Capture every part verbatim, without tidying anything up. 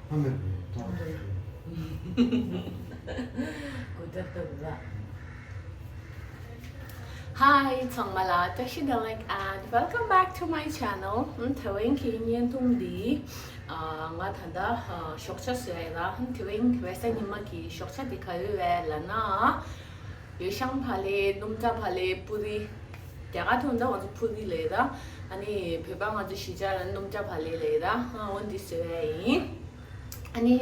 Hi, ཚང་མ་ལ་བཀྲ་ཤིས་བདེ་ལེགས། And welcome back to my channel. ཨ་ནི་དེ་རིང་གི་བརྙན་ཐུང་འདི། ཨ། ང་ད་ལྟ་ཨ་ཞོགས་ཇ་བཟོས་ཡོད་ལ། ཨ་ནི་དེ་རིང་རེས་གཟའ་ཉི་མ་གི་ཞོགས་ཇ་འདི་ག་རེ་རེད་ལབ་ན། ཡོ་ཤང་བག་ལེབ། སྣུམ་སྒྲ་བག་ལེབ། པུ་རི། རྒྱ་གར་ཐོག་ད་ང་ཚོ་པུ་རི་ལབ་ཡོད་ད། ཨ་ནི་བོད་པ་ང་ཚོ་གཞིས་ཆགས་ལ་སྣུམ་སྒྲ་བག་ལེབ་ལབ་ཡོད་ད། ཨ། འོ་འདི་བཟོས་ཡོད་ཡིན། ཨ་ནི་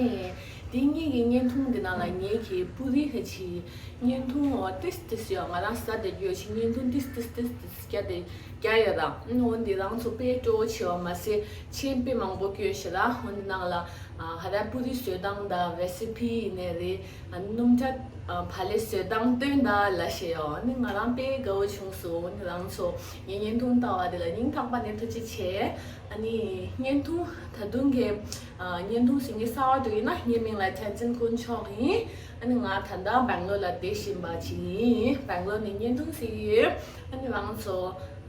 དེ་ངེད་ཀྱི་བརྙན་ཐུང་འདི་ནང་ལ་ངེད་ཀྱི་པུ་རི་ཧ་ཅི་བརྙན་ཐུང་འོ་ཏིས་ཏིས་ཡོད། ང་རང་ཟ་བསྡད་ཡོད་ཅིག་བརྙན་ཐུང་ཏིས་ཏིས་ཏིས་ཏིས་རྒྱག་བསྡད་རྒྱག་ཡོད་ད། ཨ་ནི་འོ་འདི་རང་ཚོ་དཔེ་སྤྲོ་བོ་ཆེ་བ་མ་ཟད་མཆན་དཔེ་མང་པོ་བཀོད་ཤག་ད། འོ་འདི་ནང་ལ་ཨ་ཧ་ད་པུ་རི་བཟོ་སྟངས་དང་རེ་སི་པི་ཡིན་ནའི་རེད། ཨ། སྣུམ་སྒྲ་ཨ་བག་ལེབ་བཟོ་སྟངས་སྟོན་དང་ལབ་བྱས་ཡོད། ཨ་ནི་ང་རང་དཔེ་དགའ་བོ་བྱུང་སོང་། ཨ་ནི་རང་ཚོ་ངའི་བརྙན་ཐུང་ལྟ་བ་དེ་ལ་སྙིང་ཐག་པ་ནས་ཐུགས་རྗེ་ཆེ། ཨ་ནི་བརྙན་ཐུང་ད་དུང་གི་ཨ་བརྙན་ཐུང་གཟིགས་མཁན་གསར་པ་འདུག་ཡིན་ན། ངའི་མིང་ལ་ཐན་ཅིན་དཀོན་མཆོག་ཡིན། ཨ་ནི་ང་ད་ལྟ་སྦེང་ལོར་ལ་བསྡད་བཞིན་པ་ཅིག་ཡིན། སྦེང་ལོར་ནས་བརྙན་ཐུང་གཟིགས་ཡོད། ཨ་ནི་རང་ཚོ་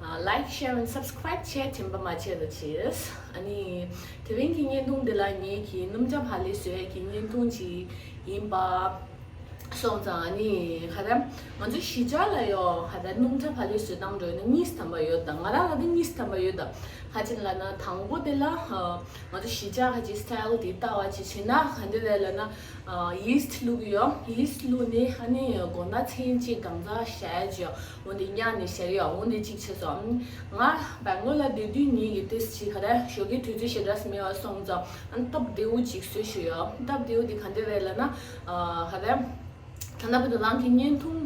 ཨ་like, share and subscribe བྱེད་དྲན་པ་མ་བརྗེད་རོགས་གྱིས། ཨ་ནི་དེ་རིང་གི་བརྙན་ཐུང་འདི་ལ་ངེད་ཀྱི་སྣུམ་སྒྲ་བག་ལེབ་བཟོ་ཡས་ཀྱི་བརྙན་ཐུང་ཅིག་ཡིན་པ་སོང་ཙང་། ཨ་ནི་ག་རེ། ང་ཚོ་གཞིས་ཆགས་ལ་ཡོད་ག་རེ། སྣུམ་སྒྲ་བག་ལེབ་བཟོ་སྟངས་འགྲོ་ཡིན་ན་གཉིས་ཐམ་པ་ཡོད་ད། ང་རང་ལ་དེ་གཉིས་ཐམ་པ་ཡོད་ད། ག་ཅི་ལབ་ན་དང་པོ་དེ་ལ་ཨ་ང་ཚོ་གཞིས་ཆགས་ག་ཅི་སི་ཊའིལ་དེ་ལྟ་བ་ཅིག་བྱེད་ན་ག་འདྲ་རེད་ལབ་ན། ཨ། ཡིས་ཊི་བླུགས་ཡོད། ཡིས་ཊི་བླུགས་ནས་ཨ་ནི་དགོང་དག་མཚན་གཅིག་གང་ཚ་བཞག་ཡ་ཅིག་ཡོད། འོ་འདི་ཉར་ནས་བཞག་ཡོད། འོ་འདི་གཅིག་བྱས་སོང་། ང་སྦེང་ལོར་ལ་བསྡད་དུས་ངེད་ཀྱི་ཏིས་ཅིག་ག་རེ། ཞོགས་ཀའི་དུས་ཚོད་ཞེ་དྲག་མེད་པ་སོང་ཙང་། ཨ་ནི་སྟབས་བདེ་བོ་ཅིག་བཟོས་བཞག་ཡོད། སྟབས་བདེ་བོ་འདི་ག་འདྲ་རེད་ལབ་ན། ཨ། ག་རེ། ད་ལྟ་བར་དུ་རང་གི་བརྙན་ཐུང་།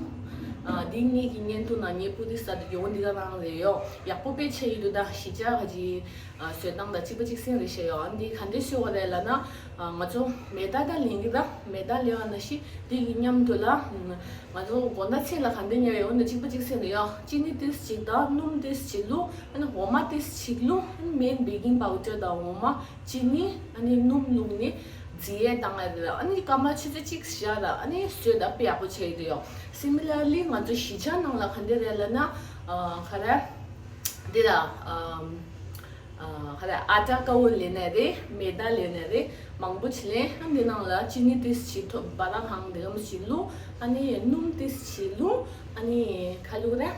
ཨ། འདི་ངེད་ཀྱི་བརྙན་ཐུང་ནང་ངའི་པུ་རི་ཟ་འདི་ཡོང་འདི་ག་རང་རེད་ཡོད། ཡག་པོ་དཔེ་ཆ་ཡིན་འདུག་ད། གཞིས་ཆགས་ག་ཅི། ཨ། བཟོ་སྟངས་དང་གཅིག་པ་གཅིག་སེང་རེད་བཤད་ཡོད། ཨ་འདི་ག་འདྲ་བཟོ་བ་རེད་ལབ་ན། ཨ། ང་ཚོ་མེ་ཏོག་ད་ལེན་གི་ད། མེ་ཏོག་ལེན་པ་ནང་བཞིན་འདི་གི་མཉམ་དུ་ལ། ང་ཚོ་དགོང་དག་མཚན་ལ་ག་འདྲ་ཉར་ཡོད་འོ་འདི་གཅིག་པ་གཅིག་སེང་རེད་ཡོད། ཅི་ནི་ཏིས་ཅིག་དང་སྣུམ་ཏིས་ཅིག་བླུགས། ཨ་ནི་འོ་མ་ཏིས་ཅིག་བླུགས། ཨ་ནི་མེད་ན་བེ་ཀིང་པའུ་ཌར་དང་འོ་མ། ཅི་ནི། ཨ་ནི་སྣུམ་བླུགས་ནས་རྫི་ཡས་བཏང་ཡ་རེད། ཨ་ནི་སྐར་མ་ཆུ་ཚོད་གཅིག་བཞག་ད། ཨ་ནི་བཟོས་ད་དཔེ་ཡག་པོ་ཆགས་ཀྱི་འདུག་ཡོད། སི་མི་ལར་ལི་ང་ཚོ་གཞིས་ཆགས་ནང་ལ་ག་འདྲ་རེད་ལབ་ན། ཨ། ག་རེ། འདི་ལ། ཨ། ཨ། ག་རེ། ཨ་ཊ་དཀར་པོ་ལེན་ནའི་རེད། མེ་ཏོག་ལེན་ནའི་རེད། མང་པོ་ཅིག་ལེན། ཨ་འདི་ནང་ལ་ཅི་ནི་ཏིས་ཅིག་ཐོ་བ་ལ་གང་འདི་གམ་ཅིག་བླུགས། ཨ་ནི་སྣུམ་ཏིས་ཅིག་བླུགས། ཨ་ནི་ག་བླུགས་རེད།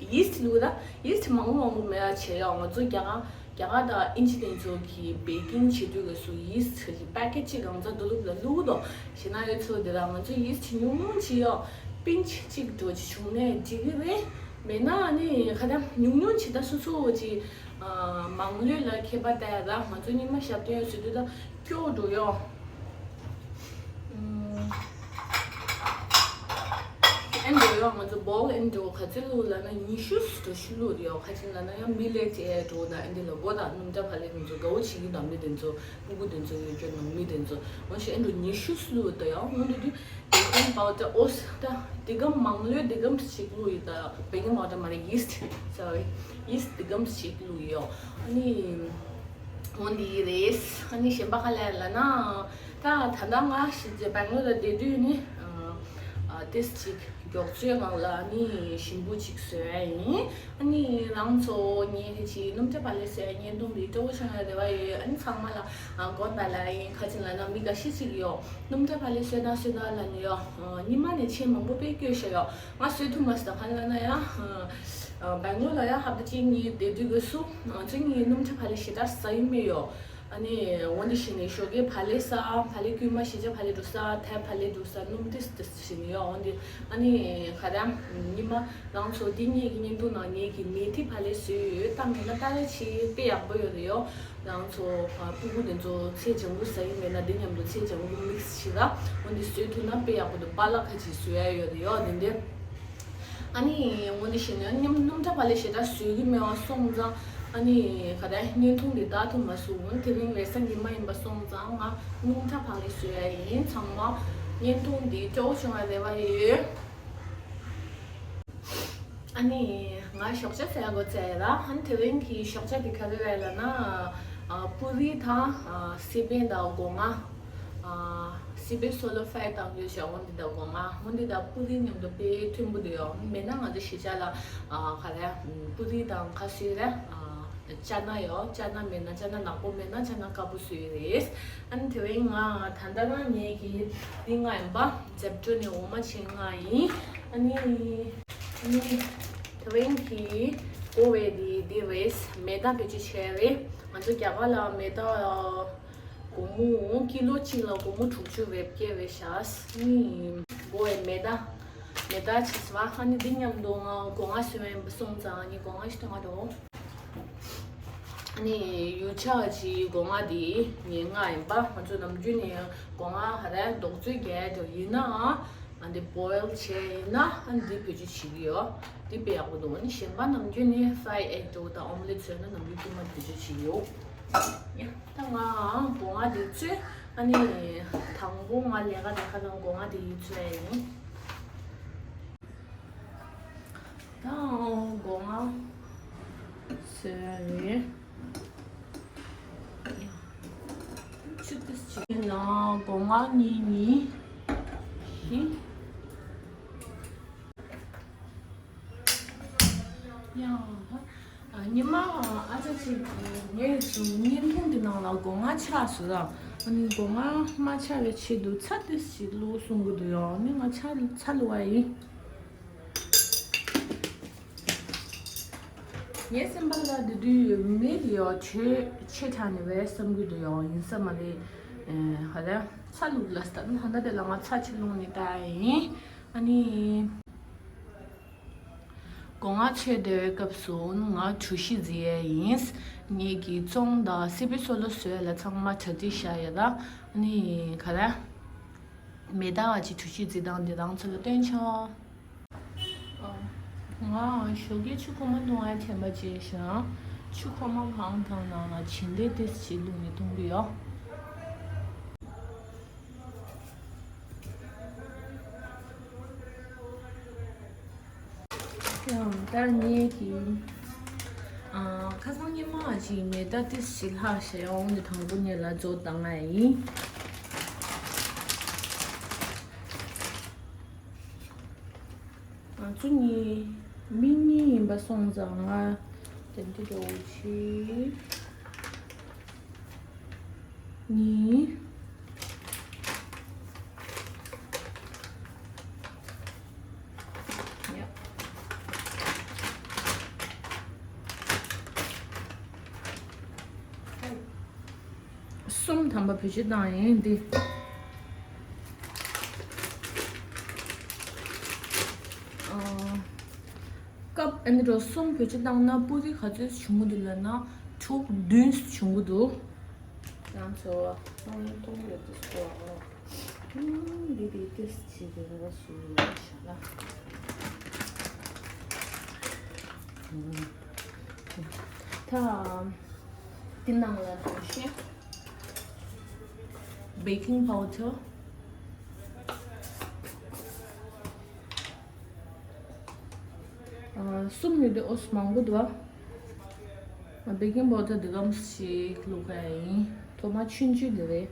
ཡིས་ཊི་བླུགས་ད། ཡིས་ཊི་མང་པོ་མང་པོ་མེད་པ་བྱས་ཡོད། ང་ཚོ་རྒྱ་གར། རྒྱ་གར་དང་དབྱིན་ཇི་དེ་ཚོ་གིས་བེ་ཀིང་བྱེད་དུས་སྐབས་སུ་ཡིས་ཊི་པེ་ཀེ་ཊི་གཅིག་གང་ཚ་དུ་ལུག་ལ་བླུགས་དོ། ཞེ་ན་ཡོད་ཚོ་དེ་ལ་ང་ཚོ་ཡིས་ཊི་ཉུང་ཉུང་ཅིག་ཡོད། པིན་ཆི་གཅིག་འགྲོ་ཅིག་བྱུང་ནས་འགྲིག་གི་རེད། མེད་ན་ནི་ག་ད་ཉུང་ཉུང་ཅིག་ད་སོ་སོ་ཅིག་ཨ། མང་ལོས་ལ་ཁྱད་པར་ལྟ་ཡ་ད། ང་ཚོ་ཉི་མ་ཞབས་བརྟན་ཡོད་ཟེར་དུས་ད་སྐྱོ་འགྲོ་ཡོད། ཨེ་འགྲོ་ཡོད། ང་ཚོ་བོལ་ཨེ་འགྲོ་ག་ཚོད་བླུགས་ལབ་ན་ཉི་ཤུ་ཙམ་ཞིག་བླུགས་ཡོད། ག་ཅི་ལབ་ན་ཡང་མི་ལས་ཅེ་འགྲོ་ད། ཨེ་འདི་ལ་སྒོ་དང་སྣུམ་སྒྲ་བག་ལེབ་དེ་ཚོ་དགའ་བོ་བྱེད་ཀྱི་འདུག་མི་དེ་ཚོ། སྤུ་གུ་དེ་ཚོ་ཡོད་རྒྱུ་ནང་མི་དེ་ཚོ། འོ་ཞེ་ཨེ་འགྲོ་ཉི་ཤུ་ཙམ་བླུགས་ད་ཡང་འོ་འདི་དུས་བེ་ཀིང་པའུ་ཌར། ཨོ་ད་དེ་གམ་མང་ལོས་དེ་གམ་ཞིག་བླུགས་ཡོད་ད། བེ་ཀིང་པའུ་ཌར་མ་རེད། ཡིས་ཊི། སོ་རི། ཡིས་ཊི་དེ་གམ་ཞིག་བླུགས་ཡོད། ཨ་ནི། འོ་འདི་རེད། ཨ་ནི་གཞན་པ་ག་ལ་ལབ་ན། ད་ད་ལྟ་ང་གཞིས་བྱེས་སྦེང་ལོར་ལ་བསྡད་དུས་ནི། ཨ། ཏིས་ཅིག་མགྱོགས་ཚོད་ངང་ལ་ནི་ཞིམ་པོ་ཅིག་བཟོ་ཡ་ཡིན། ཨ་ནི་རང་ཚོ་ངའི་ཧ་ཅི་སྣུམ་སྒྲ་བག་ལེབ་བཟོ་ཡ་བརྙན་ཐུང་འདི་སྤྲོ་བོ་བྱུང་ཡ་རེ་བ་ཡོད། ཨ་ནི་ཚང་མ་ལ་ཨ་དགོངས་དག་ལབ་ཡིན། ག་ཅི་ལབ་ན་མི་འགའ་ཤས་ཅིག་ཡོད། སྣུམ་སྒྲ་བག་ལེབ་བཟོས་དང་བཟོས་དང་ལབ་ནས་ཡོད། ཨ། ཉི་མ་ནས་མཆན་མང་པོ་དཔེ་བཀོད་བཞག་ཡོད། ང་བཟོ་ཐུབ་མ་སོང་། ད་ག་ལབ་ན་ཡང་། ཨ། སྦེང་ལོར་ལ་ཡང་ཧབ་ཏ་གཅིག་གཉིས་བསྡད་དུས་སྐབས་སུ་ང་ཚོ་གཉིས་སྣུམ་སྒྲ་བག་ལེབ་ཞེ་དྲག་ཟ་ཡི་མེད་ཡོད། ཨ་ནི་འོ་འདི་བྱས་ནས་ཞོགས་ཀའི་བག་ལེབ་ཟ། བག་ལེབ་དཀྱུས་མ་གཞིས་ཆགས་བག་ལེབ་འདྲ་ཟ། ཐའི་བག་ལེབ་འདྲ་ཟ། སྣུམ་ཏིས་ཏིས་བྱས་ནས་ཡོད། འོ་འདི། ཨ་ནི་ག་རེ། ཉི་མ་རང་ཚོ་འདི་ངེད་ཀྱི་བརྙན་ཐུང་ནང་ངེད་ཀྱི་མེ་ཏི་བག་ལེབ་བཟོས་ཡོད། ད་མེད་ན་ད་རེ་ཆེ་དཔེ་ཡག་པོ་ཡོད་རེད་ཡོད། རང་ཚོ་ཨ་སྤུ་གུ་དེ་ཚོ་ཚལ་ལྗང་གུ་ཟ་ཡི་མེད་ན་འདི་མཉམ་དུ་ཚལ་ལྗང་གུ་མིག་སི་བྱེད་ད། འོ་འདི་བཟོས་ཐུབ་ན་དཔེ་ཡག་པོ་འདུག་པཱ་ལག་ཁ་ཅིག་བཟོ་ཡ་ཡོད་རེད་ཡོད། འདི་འདི། ཨ་ནི་འོ་འདི་བྱས་ནས་སྣུམ་སྣུམ་སྒྲ་བག་ལེབ་ཞེ་དྲག་བཟོ་གི་མེད་པ་སོང་ཙང་། ཨ་ནི་ག་རེ། བརྙན་ཐུང་འདི་ལྟ་ཐུབ་མ་སོང་། དེ་རིང་རེས་གཟའ་ཉི་མ་ཡིན་པ་སོང་ཙང་ང་སྣུམ་སྒྲ་བག་ལེབ་བཟོ་ཡ་ཡིན། ཚང་མ་བརྙན་ཐུང་འདི་སྤྲོ་བོ་བྱུང་བ་རེ་བ་ཡོད། ཨ་ནི་ང་ཞོགས་ཇ་ཟ་ཡ་འགོ་བཙུགས་ཡ་ལ། ཨ་ནི་དེ་རིང་གི་ཞོགས་ཇ་འདི་ག་རེ་རེད་ལབ་ན། ཨ། པུ་རི་དང་། ཨ། སི་པན་དང་སྒོ་ང་། ཨ། སི་པན་སོ་ལོ་ཕྲའི་བཏང་རྒྱུ་བྱས། འོ་འདི་དང་སྒོ་ང་། འོ་འདི་དང་པུ་རི་མཉམ་དུ་དཔེ་མཐུན་པོ་འདུག་ཡོད། མེད་ན་ང་ཚོ་གཞིས་ཆགས་ལ། ཨ། ག་རེ། པུ་རི་དང་ཁ་སུ་རེད། ཨ། ཅ་ན་ཡོད། ཅ་ན་མེད་ན་ཅ་ན་ནག་པོ་མེད་ན་ཅ་ན་དཀར་པོ་བཟོས་ཡོད་རེད། ཨ་ནི་དེ་བས་ང་ད་ལྟ་རང་ངེད་ཀྱི་འདི་ང་ཡིན་པ། ཛེབ་ཊོ་ནས་འོ་མ་ཕྱེ་ང་ཡིན། ཨ་ནི་ཨ་ནི་དེ་བས་ཀྱི་གོ་བའི་འདི་འདི་རེད། མེ་ཏོག་བེད་སྤྱོད་བྱས་རེད། ང་ཚོ་རྒྱ་གར་ལ་མེ་ཏོག་སྒོར་མོ་ཀི་ལོ་གཅིག་ལ་སྒོར་མོ་དྲུག་ཅུ་རེ་བརྒྱད་རེད་ཤག་ཨ་ནི་གོ་བའི་མེ་ཏོག་མེ་ཏོག་ཕྱེས་པ། ཨ་ནི་འདི་མཉམ་དུ་ང་སྒོ་ང་བཟོས་པ་ཡིན་པ་སོང་ཙང་ཨ་ནི་སྒོ་ང་ཞིག་ཐོན་ག་འགྲོ། ཨ་ནི་ཡུ་ཆ་ཅིག་སྒོ་ང་འདི་ཉེར་ལྔ་ཡིན་པ། ང་ཚོ་ནམ་རྒྱུན་ནས་སྒོ་ང་ཧ་ར་རྡོག་བཙོས་རྒྱག་འགྲོ་ཡིན་ན། ཨ་འདི་བོའིལ་བྱས་ཡིན་ན་ཨ་འདི་བེད་སྤྱོད་བྱེད་ཀྱི་ཡོད། འདི་དཔེ་ཡག་པོ་འདུག་ཨ་ནི་གཞན་པ་ནམ་རྒྱུན་ནས་ཧྥ་རའི་ཨེག་འདྲ་བོ་དང་ཨོམ་ལེ་ཊི་བཟོས་ན་ནམ་རྒྱུན་དཀྱུས་མ་བེད་སྤྱོད་བྱེད་ཀྱི་ཡོད། ཡ། ད་ང་སྒོ་ང་འདི་བཙོས། ཨ་ནི་དང་པོ་ང་ལས་ཀ་དེ་ཁ་ནང་སྒོ་ང་དེ་ཡིས་བཙོས་ཡིན། ད་སྒོ་ང་བཙོས་རེད། ཆུ་ཏིས་ཅིག་ལ་སྒོ་ང་གཉིས་གཉིས་ཤིག་ཡང་ད། ཉི་མ་ཨ་ཅག་ཅིག་ངས་ཅིག་བརྙན་ཐུང་གི་ནང་ལ་སྒོ་ང་ཆག་སོང་ལ། ཨ་ནི་སྒོ་ང་མ་ཆག་པའི་ཆེད་དུ་ཚྭ་ཏིས་ཅིག་བླུགས་གསུང་གི་འདུག་ཡང་ནི་ང་ཚྭ་ཚྭ་བླུགས་པ་ཡིན། ངའི་སེམས་པ་ལ་དེ་དུས་མེད་ཡོད་ཆེ་ཆེ་དྲགས་ནི་བས་བསམ་གྱི་འདུག་ཡང་ཡིན་ས་མ་རེད། ཧ་ལས་ཚྭ་བླུགས་ལ་སྟབས་ཧ་ན་དེ་ལ་ང་ཚྭ་ཆེ་བླུགས་ནི་ལྟ་ཡིན། ཨ་ནི། སྒོ་ང་ཚོས་བསྡད་པའི་སྐབས་སུ་ང་གྲུ་བཞི་བརྫིས་ཡས་ཡིན། ངེད་ཀྱི་ཙོང་དང་སི་པི་སོ་ལོ་བཟོས་ལ་ཚང་མ་གྲ་སྒྲིག་བཞག་ཡོད་ལ། ཨ་ནི་ག་རེ། མེ་ཏོག་ཅིག་གྲུ་བཞི་བརྫིས་སྟངས་དེ་རང་ཚོ་ལ་སྟོན་ཆོག་ང་ཞོགས་ཀས་ཆུ་ཁོལ་མ་བཏུང་བའི་དྲན་པ་བརྗེད་ཤག་ཆུ་ཁོལ་མ་གང་དང་ནང་ལ་བྱིན་ལས་ཏོག་ཙམ་བླུགས་ནས་བཏུང་གི་ཡོད། ཡང་ད་ངེད་ཀྱི་ཨ། ཁ་སང་ཉི་མ་ཅིག་མེ་ཏོག་ཏོག་ཙམ་ལྷག་བྱས་ཡོང་ནས་དང་པོ་ཉིད་ལ་མཛོ་བཏང་ང་ཡིན། ང་ཚོ་གཉིས་མི་གཉིས་ཡིན་པ་སོང་ཙང་ང་དེ་འདི་འདྲ་ཅིག་གཉིས། ཡ། གསུམ་ཐམ་པ་བེད་སྤྱོད་བཏང་ཡིན་འདི། ཨ། སྐབས་ཨ་ནི་འགྲོ་གསུམ་བེད་སྤྱོད་བཏང་ན་པུ་རི་ག་ཚོད་བྱུང་གི་འདུག་ལབ་ན་དྲུག་བདུན་བྱུང་གི་འདུག་ང་ཚོ་གཏོང་གཏོང་ཡོད་དུ་སྐོར་འདི་དེ་ཏེས་བྱེད་དགོས་རེད་སུ་ཤ་ལ། ད་འདི་ནང་ལ་འདུ་ཤེས། བེ་ཀིང་པའུ་ཌར། ཨ། གསུམ་ཡོད་དེ་ཨོ་ཙམ་མང་པོ་འདུག་ཨ། བེ་ཀིང་པའུ་ཌར་འདི་གམ་ཞིག་བླུགས་ཡ་ཡིན། ཐོག་མ་ཆུང་ཆུང་འདི་རེད།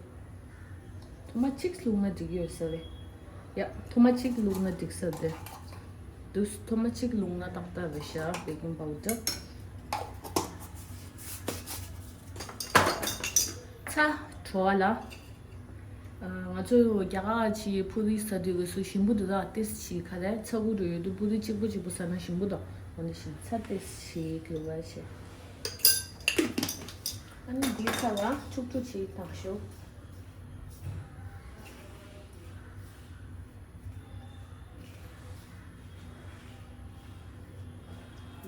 ཐོག་མ་གཅིག་བླུགས་ན་འགྲིག་ཡོད་ས་རེད། ཡ། ཐོག་མ་གཅིག་བླུགས་ན་འགྲིག་ས་འདི་འདུག་ཐོག་མ་གཅིག་བླུགས་ན་ཏག་ཏག་རེད་ཤག་བེ་ཀིང་པའུ་ཌར། ཚྭ་བྲོ་བ་ལ། ང་ཚོ་རྒྱ་གར་གྱི་པུ་རི་ཟ་དུས་སུ་ཞིམ་པོ་འདུག་ད་ཏོག་ཙམ་ག་རེ་ཚྭ་ཁུ་འགྲོ་ཡོད་དུས་པུ་རི་གཅིག་པོ་གཅིག་པོ་ཟ་ན་ཞིམ་པོ་འདུག་འོ་ན་ཞིམ་ཚྭ་ཏོག་ཙམ་ལུག་པ་བྱས། ཨ་ནི་འདིའི་ས་ལ་ཁྲུག་ཁྲུག་ཅིག་བཏང་ཤོག་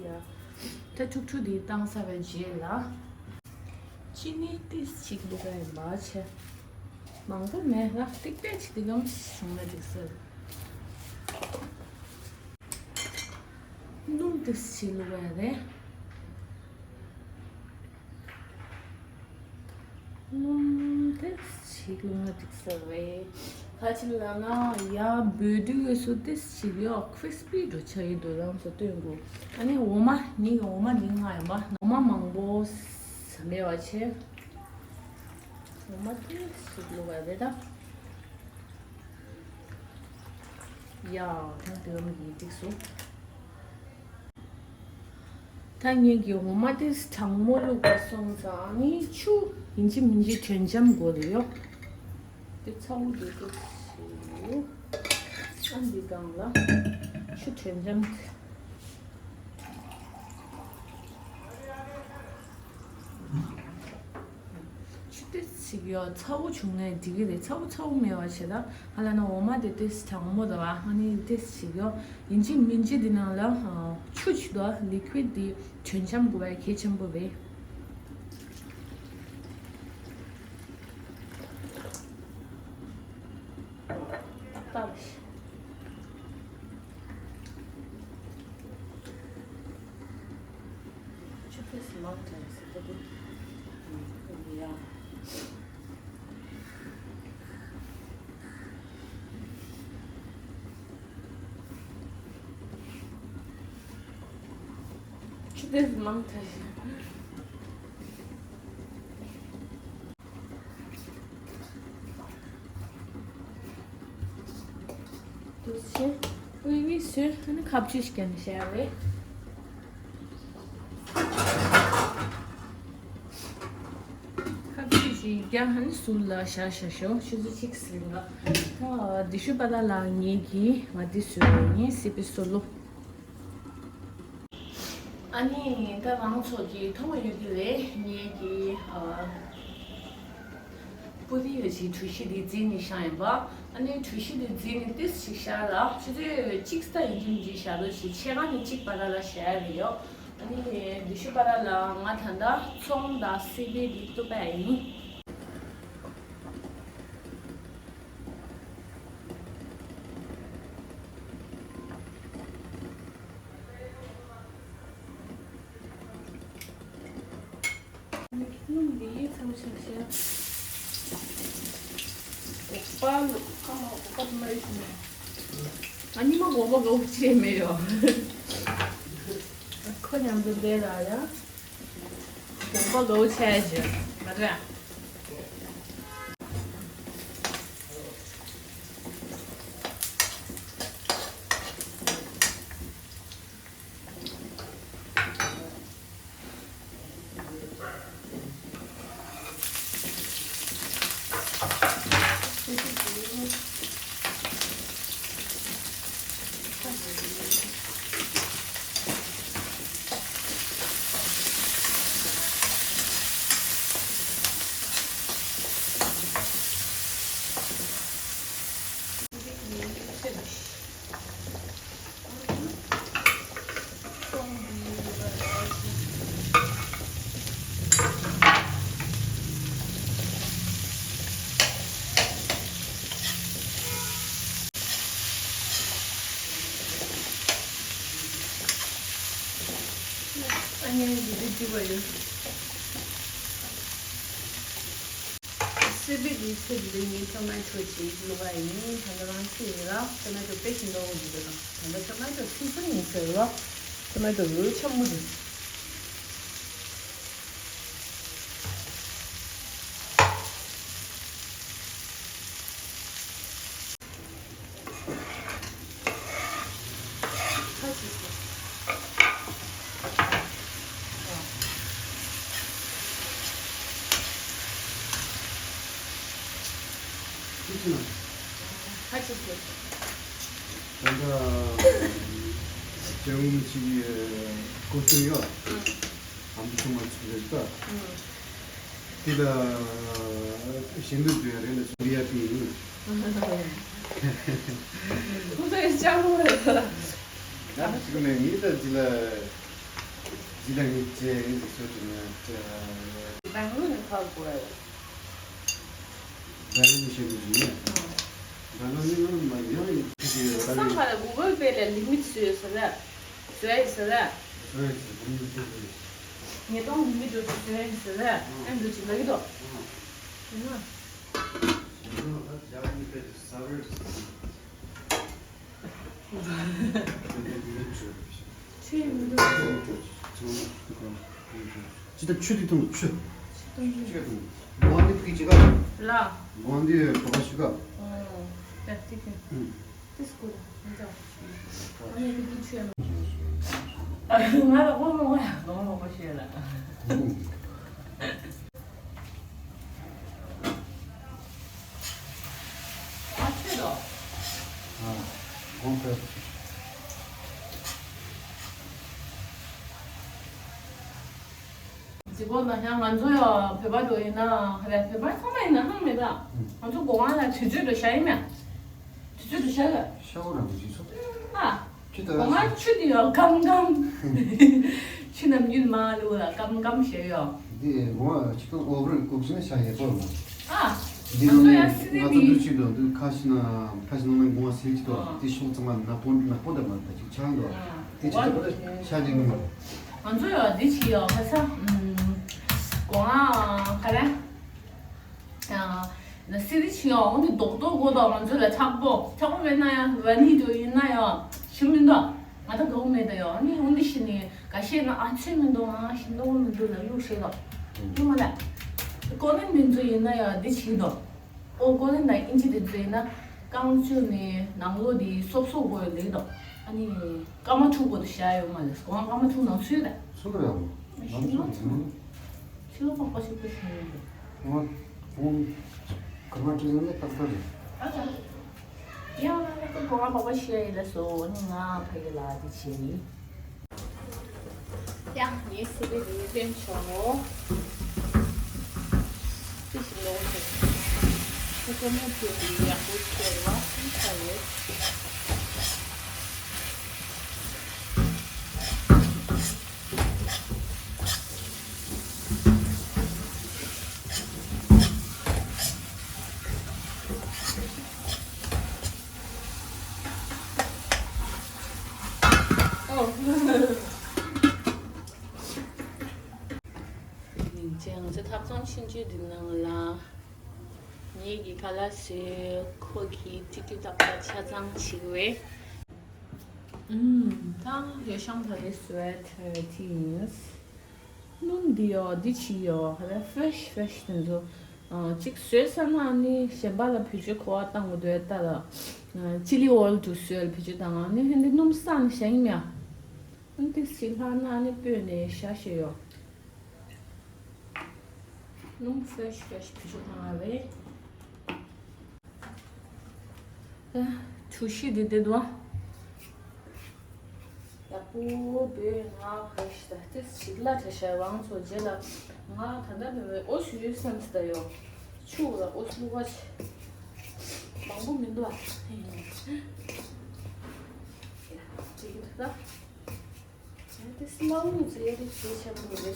ཡ། ད་ཁྲུག་ཁྲུག་འདི་བཏང་ཚར་བའི་རྗེས་ལ། ཅི་ནི་ཏོག་ཙམ་བླུགས་པ་ཡིན་པ་བྱས། མང་པོ་མེད་ལ་ཏིག་ཏིག་ཅིག་འདི་གམ་བྱུང་ན་འགྲིག་ས་རེད། སྣུམ་ཏོག་ཙམ་བླུགས་པ་རེད། སྣུམ་ཏོག་ཙམ་བླུགས་ན་འགྲིག་ས་རེད། ག་ཅི་ལབ་ན་ཡ་འབོལ་དུས་སུ་ཏོག་ཙམ་ཡོད་ཁི་རི་སི་པི་འགྲོ་ཆགས་ཡི་འདུག་ལམ་སང་སྟོན་དགོས། ཨ་ནི་འོ་མ་ནི་འོ་མ་ནི་ང་ཡིན་པ་འོ་མ་མང་པོ་ཟ་མེད་པ་བྱས། འོ་མ་ཏོག་ཙམ་བླུགས་པ་རེད་ད། ཡ། ད་འདི་གམ་གྱིས་འགྲིག་སོང་། ད་ངེད་ཀྱི་འོ་མ་དེ་གྲང་མོ་བླུགས་པ་སོང་ཙང་ནི་ཆུ་ཡིན་གཅིག་མིན་གཅིག་དྲོད་འཇམ་དགོས་རེད་ཡོ། དེ་ཚ་བོ་དེ་དེ་ཞིག་ཨ་འདི་སྒང་ལ་ཆུ་དྲོད་འཇམ་དེ། ཆུ་ཏོག་ཙམ་ཡོད་ཚ་བོ་བྱུང་ནས་འགྲིག་གི་རེད། ཚ་བོ་ཚ་བོ་མེད་པ་བྱེད་ད་ང་ལ་ན་འོ་མ་དེ་ཏོག་ཙམ་གྲང་མོ་རེད་བ། ཨ་ནི་ཏོག་ཙམ་ཡོད་ཡིན་གཅིག་མིན་གཅིག་དེ་ནང་ལ་ཆུ་ཆུ་དོ་ལི་ཁུའི་དེ་དྲོད་འཇམ་དགོས་པ་གལ་ཆེན་པོ་རེད། ཏག་ཆུ་ཕུད་སུ་མང་དྲགས་ཟེར་ཏེ་འདུག་ཡ། ཆུ་ཕུད་སུ་མང་དྲགས་ཤིང་། དུ་ཆེ། ཝི་ཝི་སུ་ཨ་ནི་ཁ་བཅུ་ཞིག་ཀྱང་བྱ་བས། ཁ་བཅུ་ཞིག་ཀྱང་ཨ་ནི་ཟུར་ལ་བཞག་བཞག་ཤོག་ཆུ་ཚོད་གཅིག་ཟིན་ལ། ད་འདི་ཤུ་པ་ད་ལ་ངེད་ཀྱིས་ང་འདི་བཟོས་ཡིན་སི་པི་སོ་ལོ། ཨ་ནི་ད་རང་ཚོ་གི་མཐོང་བ་ཡོད་ཀྱི་རེད། ངེད་ཀྱི་ཨ། པུ་རི་ཡོད་ཅིག་གྲུ་བཞི་འདི་རྫིས་ནས་བཞག་ཡིན་པ། ཨ་ནི་གྲུ་བཞི་འདི་རྫིས་ནས་ཏིས་ཞིག་བཞག་ལ་ཆུ་ཚོད་གཅིག་ཙམ་ཡིན་གཅིག་མིན་གཅིག་བཞག་རོགས་ཞེས་ཕྱེད་ཀ་ནས་གཅིག་བར་ལ་བཞག་ཡ་རེད་ཡོད། ཨ་ནི་འདི་ཤུ་བར་ལ་ང་ད་ལྟ་ཚོང་དང་སི་པི་འདི་གཏུབ་པ་ཡིན། སྣུམ་འདི་ཚང་ཆག་ཤག་སྒོག་པ་ལུག་ཁ་མ་སྒོག་པ་དུ་མ་རེད་ཤི་ནས། ང་ཉི་མ་སྒོག་པ་དགའ་པོ་བྱས་མེད་ཡོ། ཁོ་མཉམ་དུ་བསྡད་ལ་ཡ། སྒོག་པ་དགའ་པོ་བྱས་ཞུ་མ་རེད། ཨ་ནི་འདི་འདི་བ་ཡོད། སི་པི་འདི་ཚོད་འདི་ངའི་ཊོ་མ་ཊོ་ཅིག་བླུགས་པ་ཡིན། ད་ལྟ་རང་ཚོད་ཡིན་ལ་ཊོ་མ་ཊོ་དཔེ་ཞིམ་འདྲ་བོ་འདུག་ད་ལྟ་ཊོ་མ་ཊོ་ཚིག་ཚང་ཡིན་ཟེར་ལ་ཊོ་མ་ཊོ་འོད་ཆེན་པོ་འདུག་ཁ་ཅིག་ཟེར། ད་ལྟ་རྒྱལ་བུ་མི་ཆིག་གི་སྐོར་སྐྱོད་ཡོད། ཨམ་ཆུང་མ་ཆུང་རེད་ད། དེ་ལ་ཞེ་འདོད་བརྗོད་ཡ་རེད་ལ་ཆུང་རི་ཡ་པི་ཡིན། ཁོ་ཚོ་ཡི་ལྕགས་པོ་རེད། ད་ཅིག་ནས་ངེད་ད་ཅི་ལ་ཅི་ལ་ངེད་ཅེ་ཡིན་ཟེར་ཚོད་ཅིག་ན་ཅེ། བང་ལུ་ནི་ཁ་གོ་ཡ། བང་ལུ་ནི་ཤེས་དགོས་ཅིག་ཡིན། བང་ལུ་ནི་ང་མ་ཡང་ཡིན་ཅིག་ཡོད་ད་སང་ལ་ཁ་ལ་གུ་གལ་པེ་ལ་ལི་མིད་སུ་ཡོད་ཟེར་ད། བཟོས་ཡིན་ཟེར་ད། བཟོས་ཡིན་ཟེར་ད་ནི་ཟེར་ཟེར། ཉིས་སྟོང་ཉི་མི་འགྲོ་ཚུལ་བཟོས་ཡིན་ཟེར་ད། ཨེ་འགྲོ་ཅིག་ལ་གི་དོ། ཨ། ཡིན་ན། ཡིན་ན་ད་རྒྱ་གི་པེ་ཟ་བར་ཟེར། ཆུ་མི་འདུག་ཅི་ལྟར་ཆུ་དེ་འཐུང་ཆུ། ཆུ་འཐུང་། ལོ་འདི་ཕིག་ཅི་ག་ལ། ལོ་འདི་གོ་བ་ཤི་ག་ཨོ། ད་ཏི་ཀི། ཏི་སྐུ་ལ་མི་འདྲ། ཨ་ནི་ཏི་ཀི་ཆུ་ཡང་། ད་ ང་ལ་ཧོ་མོ་ང་ལ་ཧོ་མོ་ཧོ་ཤེས་ལ། ཨ་ཆེ་དོ། ཨ་གོང་འཕེལ། གཟིགས་པོ་ན་ཡང་ང་ཚོ་ཡང་བོད་པ་འགྲོ་ཡིན་ན་ཧ་ལས་བོད་པ་ཚང་མ་ཡིན་ན་ཧང་མེད་ད། ང་ཚོ་སྒོ་ང་ལ་དུས་ཚོད་དུ་བཞག་ཡིན་མེད། དུས་ཚོད་དུ་བཞག་ཡོད། ཤ་བོ་རང་གི་ཞིག་སོ། ཨ། ཁྱི་ད་སྒོ་ང་ཆུ་དེ་ཡང་སྐམ་སྐམ། ཆུ་ནམ་རྒྱུན་མ་ལུ་ལ་སྐམ་སྐམ་བྱས་ཡོད། འདི་སྒོ་ང་ཆུ་ཀང་ཨོ་བར་ཀུག་སུ་ནས་ཤ་ཡས་པོ་མ། ཨ། འདི་ང་ནང་ཚོ་ནས་ཡང་སི་ང་ཚོ་འདི་འདུ་ཆུ་དང་འདུ་ཁ་ཤི་ན་ཁ་ཤི་ན་ནང་སྒོ་ང་སིལ་གྱི་དོ། ཨ། དེ་ཤོག་ཚང་མ་ནག་པོ་ནག་པོ་འདྲ་མ་འདྲ་ཅིག་ཆང་དོ། ཨ། དེ་ཅི་ལྟ་བུ་ཤ་ལེན་གི་མ། ང་ཚོ་ཡང་འདི་ཅི་ཡང་ཁ་ས། སྒོ་ང་ག་རེ། ཨ། ན་སི་རི་ཆི་ཡང་འོ་ནི་རྡོག་རྡོག་གོ་དང་ང་ཚོ་ལ་ཆག་པོ་ཆག་པོ་མེད་ན་ཡང་ར་ནི་དུ་ཡིན་ན་ཡང་ཤི་མི་འདུག་ང་ད་གོ་མེད་ད་ཡང་ནི་འོ་འདི་ཤི་ནི་ག་ཤེད་ན་ཨ་ཚོད་མི་འདུག་ང་ཤི་འདུག་མི་འདུག་ལ་ལུག་ཤེས་དོ། ཡོང་མ་ལ། ཀོ་ལན་མི་ཚོ་ཡིན་ན་ཡང་འདི་ཆི་དོ། ཨོ་ཀོ་ལན་ན་ཨིན་ཇི་དེ་ཚོ་ཡིན་ན་རྐང་བཅུ་ནི་ནང་ལོ་དེ་སོབ་སོབ་གོ་ཡོད་ལེ་དོ། ཨ་ནི་སྐར་མ་དྲུག་གོ་དུ་བཞག་ཡོད་མ་ལེ་སྒོ་ང་སྐར་མ་དྲུག་ནང་ཚུད་རེད། ཚུད་རེད་ཨ། ནང་ཚུད་རེད། ཕྱི་ལོགས་པགས་པ་ཞིག་ཏུ་ཞིག་ཡོད། ང་ཁོང་ཁར་མ་ཁྲི་ཟིན་ལ་ཏག་ཏག་རེད། ཨ་ཙང་། ཡང་ན་ཁོ་ཁོ་ང་པགས་པ་ཤི་ཡ་ཡིན་ལ་སོ་ནི་ང་ཕ་གི་ལ་དེ་བྱེད་ཡིན། ཡང་ངའི་སི་པན་དེ་བསྟན་ཆོག་ཅི་ཞིག་ལོག་ཟེར། ཁོ་ཁོ་མོ་ཁྱོད་དེ་ཡག་པོ་ཁྱེར་བ་ཤི་ཚར་ཡོད། ཉིན་ཅང་ཚེ་ཐབ་ཚང་ཆུང་ཆུང་འདི་ནང་ལ་ངེད་ཀྱི་ཁ་ལག་བཟོས། ཁོ་གིས་ཀྲིག་ཀྲིག་ཏག་ཏག་ཆ་ཚང་བྱེད་དགོས། ཨུམ། ད་ཡོ་ཤང་ད་རེ་སུ་ཝེ་ཐར་དེ་ཡིན། སྣུམ་འདི་ཡོ་འདི་ཆི་ཡོ་ཧ་ལས་ཕེ་རེཤ་ཕེ་རེཤ་དེ་ཚོ། ཨ། གཅིག་བཟོས་ས་ན་ནི་གཞན་པ་ལ་བེད་སྤྱོད་གོ་བ་བཏང་དགོས་འདུག་ད་ལ། ཨ། ཅི་ལི་ཨོལ་དུ་བཟོས་ལ་བེད་སྤྱོད་བཏང་ཨ་ནི་ཧན་དེ་སྣུམ་ས་ནི་ཞན་མེ་ཨ། ཨ་དེ་སི་ལྷ་ན་ནི་སྤོས་ནས་ཤ་ཤེ་ཡོ། སྣུམ་ཕེ་རེཤ་ཕེ་རེཤ་བེད་སྤྱོད་བཏང་ཨ་རེད། ཨ། གྲུ་བཞི་འདི་འདི་འདུག་ཡག་པོ་བོད་ང་ཕ་ཤི་ད་ཏི་ཞིག་ལ་བྱ་བྱ་ཝང་ཚོ་རྗེས་ལ་ང་ད་ལྟ་བོད་པའི་ཨོ་སུ་ཡོད་སེམས་སི་ད་ཡོ། ཆུ་ལ་ཨོ་སུ་བ་ཆེ་མང་པོ་མི་འདུག་ཨ། ཅིག་ད། དེ་སི་ལའུ་ཟེར་རེ་ཆེ་ཆེན་པོ་རེད།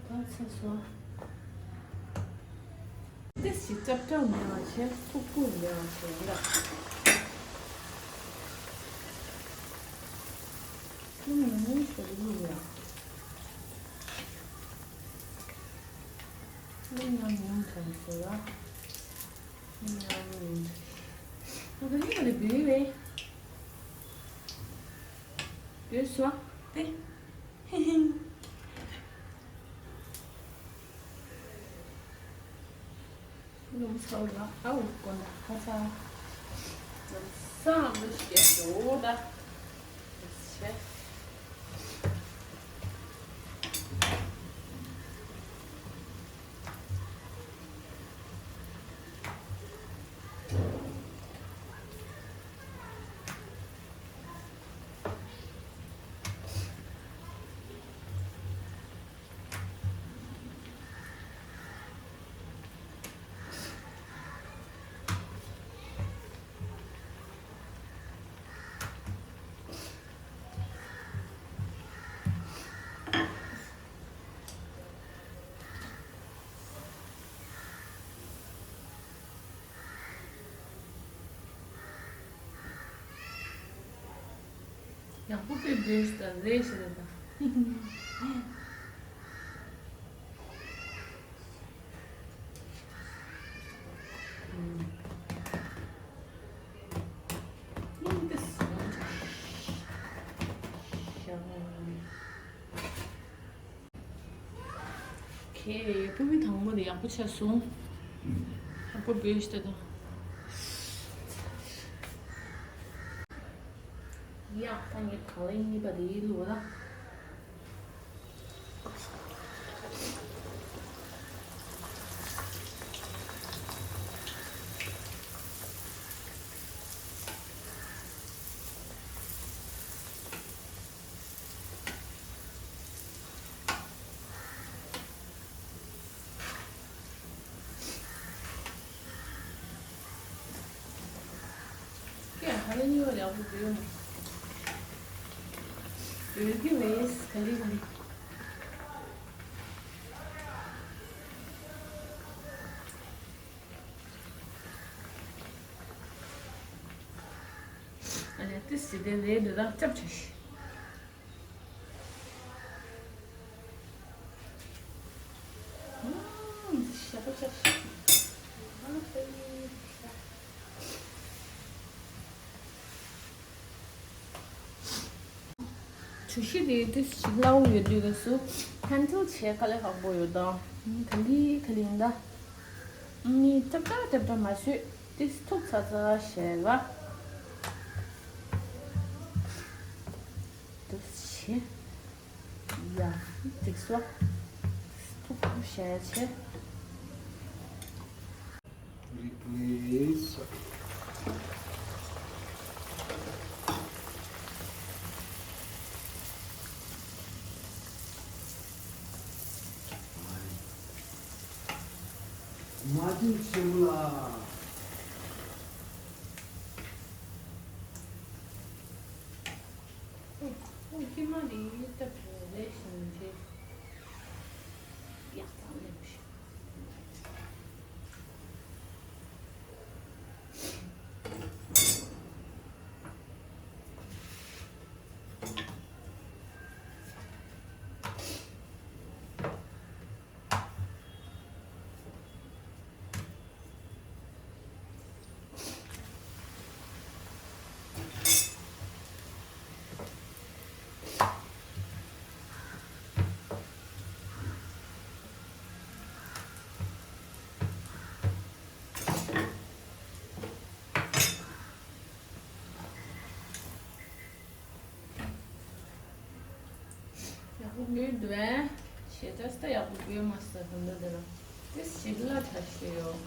ད་ཚེ་སོ། ཏི་སི་ཅབ་ཅབ་མེད་པ་བྱས། ཐུག་ཐུག་མེད་པ་བྱས་ཡིན་ད། ཉུང་ཉུང་ཞིག་བླུགས་ཡ། ཉུང་ཉུང་ཉུང་ཙམ་བྱས་ཡ། ཉུང་ཉུང་ཉུང་ཙམ། ང་ད་ནི་ག་ལེ་བུད་རེད། བུད་སོང་སྟེ། ཧི་ཧི། སྣུམ་ཚོར་ལ་ཨའུ་དཀོན་ད་ཁ་ཚ། ལམ་སང་མི་ཤེས་འགྲོ་ད། ཤེས། ཡག་པོ་དཔེ་བེས་ད་རེད་ཞེས་ད། ཁེ་བུ་མི་དང་མོ་དེ་ཡག་པོ་ཆགས་སོང་། ཡག་པོ་བེས་ད་ད། ཡག་ད་ངས་ག་ལེ་གཉིས་པ་དེ་ཡིན་ལུགས་ལ། ཀྱེ་ཧ་ལས་ཉེ་བ་ཡག་པོ་བྱོས་མ། བྱོས་ཀྱི་མེད་ག་ལེ་ག་ལེ། ཨ་ལས་ཏི་སི་དེ་ལས་འདི་དག་སྐྱབས་བྱ་ཞིག་གྲུ་བཞི་དེ་ཏིས་ཞིག་སླ་བོ་ཡོད་དུས་སུ་ཧན་ཌལ་བྱེད་དཀའ་ལས་ཁག་པོ་ཡོད་དོ། ག་ལི་ག་ལིང་ད། ནི་ཏྲབ་ཏྲ་ཏྲབ་ཏྲ་མ་བཟོས་ཏིས་ཐུག་ཚ་ཚ་བྱེད་ག་ཏིས་བྱེད། ཡ། འགྲིག་སོ། ཐུག་ཐུག་བྱས་བྱས། Replace. མ་ཅིག་ཆེན་པོ་ལ། ཁྱི་མ་ནི་སྟབས་བདེ་ཞིང་ཆེ། ཡག་ཙང་ལེགས་ཤིག་ཡག་པོ་འགུལ་འདུག་ཨེ། ཞེ་དྲག་སྟ་ཡག་པོ་འགུལ་མ་སོང་། ད་ལྟ་དེ་ལ་དེ་ཞིག་ལ་གྲ་ཤི་ཡོད།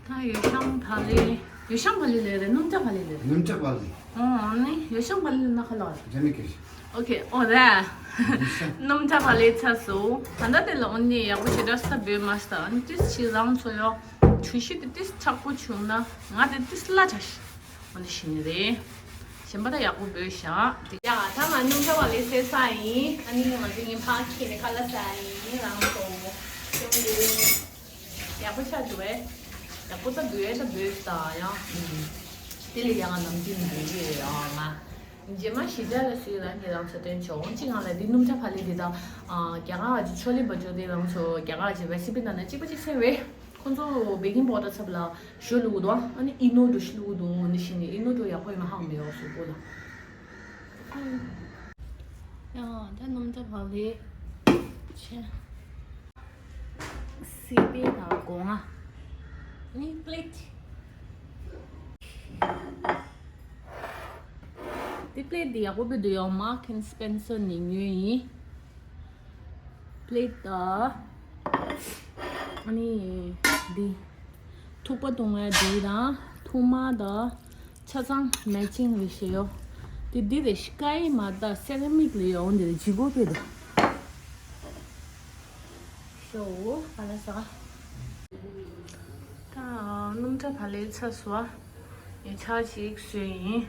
ད་ཡོ་ཤང་བ་ལི། ཡོ་ཤང་བ་ལི་ལེ་རེད། སྣུམ་ཇ་བ་ལི་ལེ་རེད། སྣུམ་ཇ་བ་ལི། ཨོ་ཨ་ནི་ཡོ་ཤང་བ་ལི་ལེ་ན་ཁ་ལོ། ཇ་མི་ཀེ་ཤི། ཨོ་ཁེ་ཨོ་རེད། སྣུམ་ཇ་བ་ལི་ཚ་སུ། ད་ལྟ་དེ་ལ་ཨོ་ནི་ཡག་པོ་ཞེ་དྲག་སྟ་བོད་མ་སྟ། ཨ་ནི་ཏིས་ཆི་རང་ཚོ་ཡོ། གྲུ་བཞི་དེ་ཏིས་ཆག་པོ་བྱུང་ན་ང་དེ་ཏིས་ལ་ཆ་ཤི། འོ་ན་ཤི་ནི་རེད། གཞན་པ་ད་ཡག་པོ་འབོད་བཞག་དེ། ཡ་ད་ང་སྣུམ་ཇ་བ་ལི་སེ་ས་ཡིན། ཨ་ནི་ང་ཚོ་ཉིན་ཕ་ཁྱི་ནི་ཁ་ལ་ས་ཡིན་རང་ཚོ། ཡག་པོ་ཆགས་འདུག་བས། ཡག་པོ་ད་འབོད་ད་འབོད་ད་ཡང་། དེ་ལས་ཡང་ནམ་རྒྱུན་འབོད་ཀྱི་ཡོད་ཨ་མ། རྗེས་མ་ཞི་ཇ་ལ་སུའི་རང་གི་རང་ཚོ་སྟོན་ཆོག་འོང་ཅི་ང་ལ་འདི་སྣུམ་ཇ་བ་ལི་འདི་དང་། རྒྱ་གར་གྱི་ཆོ་ལི་བ་ཇོ་དེ་རང་ཚོ་རྒྱ་གར་གྱི་རེ་སི་པི་ནང་ན་གཅིག་པ་གཅིག་ཟེར་བས། ཁོང་ཚོ་བེ་ཀིང་པའུ་ཌར་ཚབ་ལ་ཞོ་བླུགས་འདུག་ཨ་ནི་ཨི་ནོ་འགྲོ་ཞིག་བླུགས་འདུག་འོ་ནི་ཤི་ནི་ཨི་ནོ་འགྲོ་ཡག་པོ་ཡིན་ན་ཧང་མི་ཡོག་སུ་པོ་ལ། ཡང་ད་སྣུམ་ཇ་བ་ལི་ཆེ། སི་པེ་དང་སྒོ་ང་། ནི་པླེ་ཊི། དེ་པླེ་ཊི་དེ་ཡག་པོ་བུད་དུ་ཡོང་མ་ཁན་སི་པེན་སར་ནས་ཉོས་ཡིན། པླེ་ཊི་དང་། ཨ་ནི། འདི། ཐུག་པ་བཏུང་བའི་འདི་དང་ཐུར་མ་དང་ཆ་ཚང་མེ་ཆིང་རེད་ཤེས་ཡོ། དེ་འདི་རེད་ཤི་ཀའི་མ་ད་སེ་ར་མིག་ལ་ཡོང་འདི་རེད་ཇི་གོ་པེ་དང་། ཤོ་ཨ་ལ་ས། ད་ ཨ། སྣུམ་ཁྲག་བག་ལེབ་ཚར་སོང་ཨ། ངས་ཆ་ཞིག་བཟོས་ཡིན།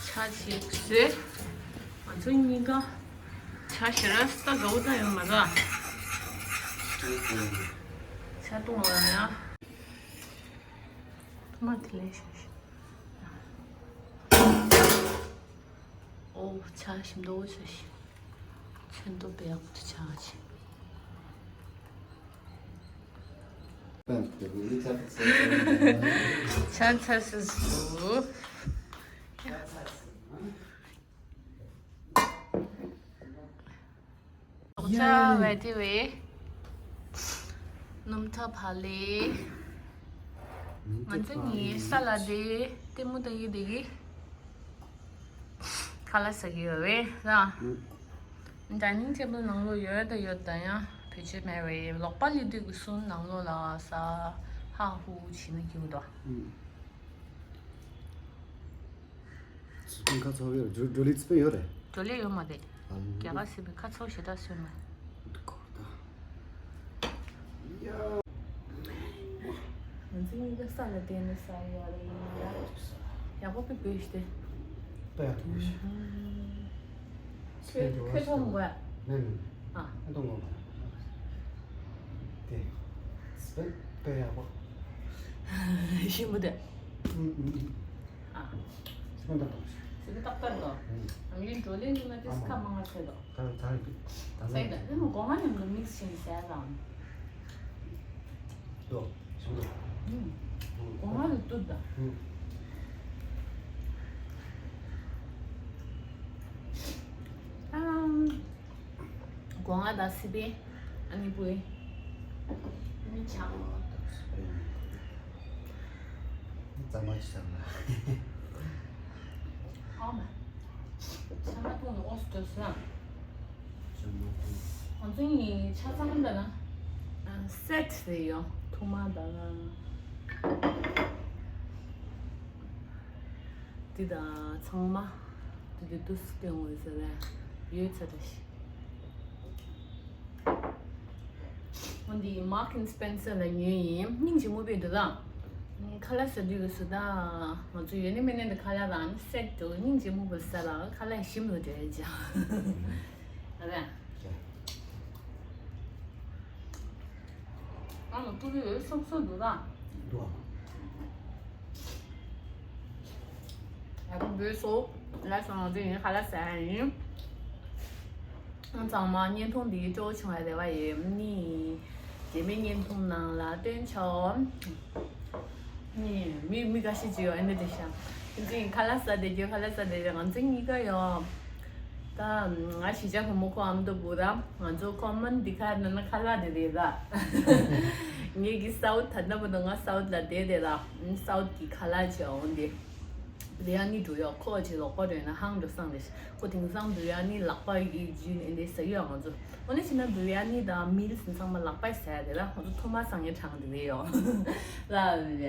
ཆ་ཞིག་བཟོས། ང་ཚོ་གཉིས་ཀ་ཆ་ཞེ་དྲག་ས་དགའ་བོ་ད་ཡོད་མ་རེད། ཆ་བཏུང་བ་ཡ། ཐོག་མ་དེ་ལས་ཤོག་ཤོག་ཨོ། ཆ་ཞིམ་མདོག་ཆ་ཞིམ། ཚོན་མདོག་དཔེ་ཡག་པོ་ཆགས་ཆེ། ཆ་ཚ་སུ་སུ། ལོག་ཆ་བས་དེ་བས། སྣུམ་ཐབ་ཕ་ལེ། ང་ཚོ་ངའི་ས་ལ་དེ་ལྟད་མོ་ལྟ་གི་བསྡད་གི། ཁ་ལག་ཟ་གི་ཡོད་རེད་ར། ཨུ། ཌའི་ནིང་ཊེ་བལ་ནང་ལོགས་ཡོད་ད་ཡོད་ད་ཡང་བེད་སྤྱོད་མེད་རེད། ལོག་པ་སླེབས་དུས་ཀྱི་གསུམ་ནང་ལོགས་ལ་ས་ཧ་ཧུ་བྱས་ན་སྐྱིད་པོ་འདུག་ཨུ། སི་པན་ཁ་ཚོགས་ཡོད། ཇོ་ཇོ་ལི་སི་པན་ཡོད་རེད། ཇོ་ལི་ཡོད་མ་རེད། ཨ། རྒྱ་གར་སི་པན་ཁ་ཚོགས་ཞེ་དྲག་སོན་མ། ང་ཚོ་གཉིས་ཀ་ས་ལ་བསྡད་ནས་ཟ་ཡོད་རེད། ཡག་པོ་དཔེ་འབོད་ཤི་སྟེ། ད་ཡག་པོ་ཤི། ཁྱོད་ཁྱོད་མཐོང་དགོས། མེད་མེད། ཨ། ཨ། མཐོང་དགོས་མ་རེད། དེ་སི་པན་དཔེ་ཡག་པོ། ཞིམ་པོ་དེ། ཨུ་ཨུ་ཨུ། ཨ། སི་པན་ཏག་ཏག་ཞིག་སི་པན་ཏག་ཏག་འདུག་ཨུ། ཨ་མིན་ཇོ་ལི་འདི་ན་ཏིས་ཁ་མང་ང་ཚོད་འདུག་ད་ད་ད་ད་ད་ད་སྒོ་ང་མཉམ་དུ་མིག་སི་བྱས་ནས་ཟས་དང་། ཏོ། ཞིམ་པོ། ཨུ། སྒོ་ང་རུ་ཏུ་ད། ཨུ། ཨམ། སྒོ་ང་དང་སི་པན། ཨ་ནི་པུའི། ཨ་ནི་ཆང་། རྩམ་པ་ཆང་། ཨ་མ། ཆང་མ་འཐུང་ནས་ཨོ་སི་འགྲོ་སོང་། ང་ཚོ་གཉིས་ཆ་ཚང་འདྲ་ན། ཨ། སེ་ཊི་རེད་ཡོ། ཐུར་མ་དང་། འདི་དང་ཚང་མ། འདི་འདི་འདུག་སེ་སྟོན་དགོས་ཟེར་ནས་ཡོད་ཚ་འདྲ་ཞིག་འོ་འདི་མར་ཨེན་སི་པེན་སར་ལ་ཉོས་ཡིན། སྙིང་རྗེ་མོ་དཔེ་འདུག་ད། ཁ་ལག་ཟ་དུས་སུ་ད་ང་ཚོ་ཡོད་ནི་མེད་ནི་འདི་ཁ་ལག་རང་སེ་ཊི་འདུག་སྙིང་རྗེ་མོ་དཔེ་ཟ་ལ་ཁ་ལག་ཞིམ་ལ་འདྲ་ཡོད་ཅག་ཨ་རེད། ཨ་ལོ་ཀུ་རེ་ཡོད་སོབ་སོབ་འདུག་ད། འདུག་ཨ། ཡག་པོ་འབུལ་སོང་། ལགས་སོ། ང་ཚོ་ཡིན་ཁ་ལག་ཟ་ཡ་ཡིན། ཨང་། ཚང་མ་བརྙན་ཐུང་འདི་སྤྲོ་བྱུང་བའི་རེ་བ་ཡོད། ནི། རྗེས་མའི་བརྙན་ཐུང་ནང་ལ་སྟོན་ཆོག་ནི་མི་མི་འགའ་ཤས་ཅིག་ཡོད་ཨ་ནི་དེ་ཤ། ཁྱེད་ཚོ་ཡིན་ཁ་ལག་ཟ་བསྡད་རྒྱུ་ཁ་ལག་ཟ་བསྡད་རྒྱུ། ང་ཚོ་གཉིས་ཀ་ཡོད། ད་ང་གཞིས་ཆགས་བུ་མོ་ཁོ་ཨ་མདོ་བུ་ར། ང་ཚོ་ཁོ་མོན་འདི་ཁ་ནང་ན་ཁ་ལག་དེ་རེད་ར། ངེད་ཀྱི་སའུ་ཐ་ད་ན་བུ་ད་ང་སའུ་ཐ་ལ་བསྡད་དེ་ར། སའུ་ཐ་གི་ཁ་ལག་ཅིག་འོང་དེ། བི་རི་ཡ་ནི་འགྲོ་ཡོད། ཁོ་ཅིག་ལོག་པ་འགྲོ་ན་ཧང་འགྲོ་སང་རེད། ཁོ་དེང་སང་བི་རི་ཡ་ནི་ལག་པ་ཡི་རྒྱུན་ཨེ་འདྲས་ཟ་ཡོད་ང་ཚོ། འོ་ན་ཕྱིན་ན་བི་རི་ཡ་ནི་དང་མིལ་སི་ཚང་མ་ལག་པས་ཟ་ཡ་དེ་ལ་ང་ཚོ་ཐོག་མ་སང་ངའི་གྲངས་དེ་རེད་ཡོད། ལ་རེད།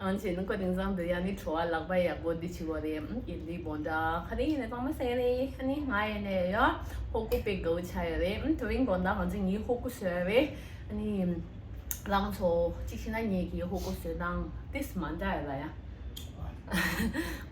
ཨང་། བྱས་ན་ཁོ་དེང་སང་བི་རི་ཡ་ནི་བྲོ་བ་ལག་པ་ཡག་པོ་འདི་བྱེད་དགོས་རེད། ཨིཌ་ལི་བོན་ཌ་ག་རེ་ཡིན་ན་ཚང་མ་ཟ་ཡ་རེད། ཨ་ནི་ང་ཡིན་ནའི་ཡོད། ཧོ་ཀུ་དཔེ་དགའ་བོ་ཆགས་ཡོད་རེད། དེ་རིང་དགོང་དག་ང་ཚོ་ངའི་ཧོ་ཀུ་བཟོས་ཡོད་རེད། ཨ་ནི་རང་ཚོ་གཅིག་བྱས་ན་ངེད་ཀྱི་ཧོ་ཀུ་བཟོས་སྟངས་ཏིས་མ་འདྲ་ཡོད་ལ་ཡ།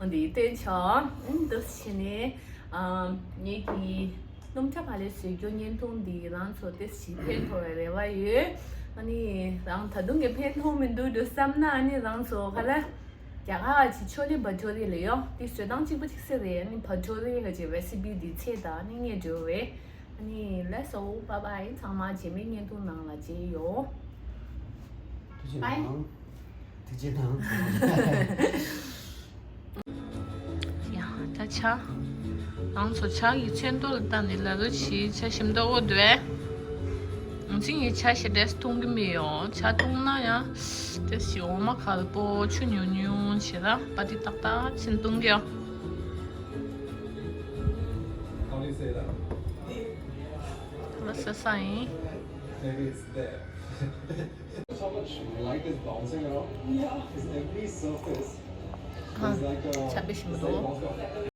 འོ་འདི་སྟོན་ཆོག་འདུག་སེ་བྱས་ནས། ཨམ། ངེད་ཀྱི་སྣུམ་ཁྲག་བག་ལེབ་བཟོ་རྒྱུ་བརྙན་ཐུང་འདི་རང་ཚོ་ཏོག་ཙམ་ཕན་ཐོགས་པའི་རེ་བ་ཡོད། ཨ་ནི་རང་ད་དུང་གི་ཕན་ཐོགས་མི་འདུག་འགྲོ་བསམ་ན་ཨ་ནི་རང་ཚོ་ག་ལ་རྒྱ་གར་གྱི་ཆོ་ལེ་བ་ཊོ་རི་ལ་ཡོད། དེ་བཟོ་སྟངས་གཅིག་པ་གཅིག་སེ་རེད། ཨ་ནི་བ་ཊོ་རི་ག་ཅིག་རེ་སི་པི་འདི་ཚད་དང་ཨ་ནི་ངས་འགྲོ་བས། ཨ་ནི་ལགས་སོ། བྷའི་བྷའི། ཚང་མ་རྗེས་མའི་བརྙན་ཐུང་ནང་ལ་མཇལ་ཡོང་། ཐུགས་རྗེ་གནང་། ཐུགས་རྗེ་གནང་། ཡ། ད་ཆ། རང་ཚོ་ཆ་གི་ཚོན་མདོག་ལ་བལྟས་ནས་ལབ་རོགས་བྱེད། ཆ་ཞིམ་མདོག་འོ་འདུག་གས། ང་ཚོ་ངའི་ཆ་ཞེ་དྲག་འཐུང་གི་མི་ཡོང་། ཆ་འཐུང་ན་ཡང་ཏོག་ཙམ་འོ་མ་དཀར་པོ་ཆུ་ཉུང་ཉུང་བྱས་ལ་པ་ཏི་ཏག་ཏག་ཕྱིན་འཐུང་གི་ཡོང་། How do you say that? ལ་ས་ས་ཡིན། Maybe it's there. How much light is bouncing around? Yeah. It's every surface. There's like a ཆ་དཔེ་ཞིམ་པོ་འདུག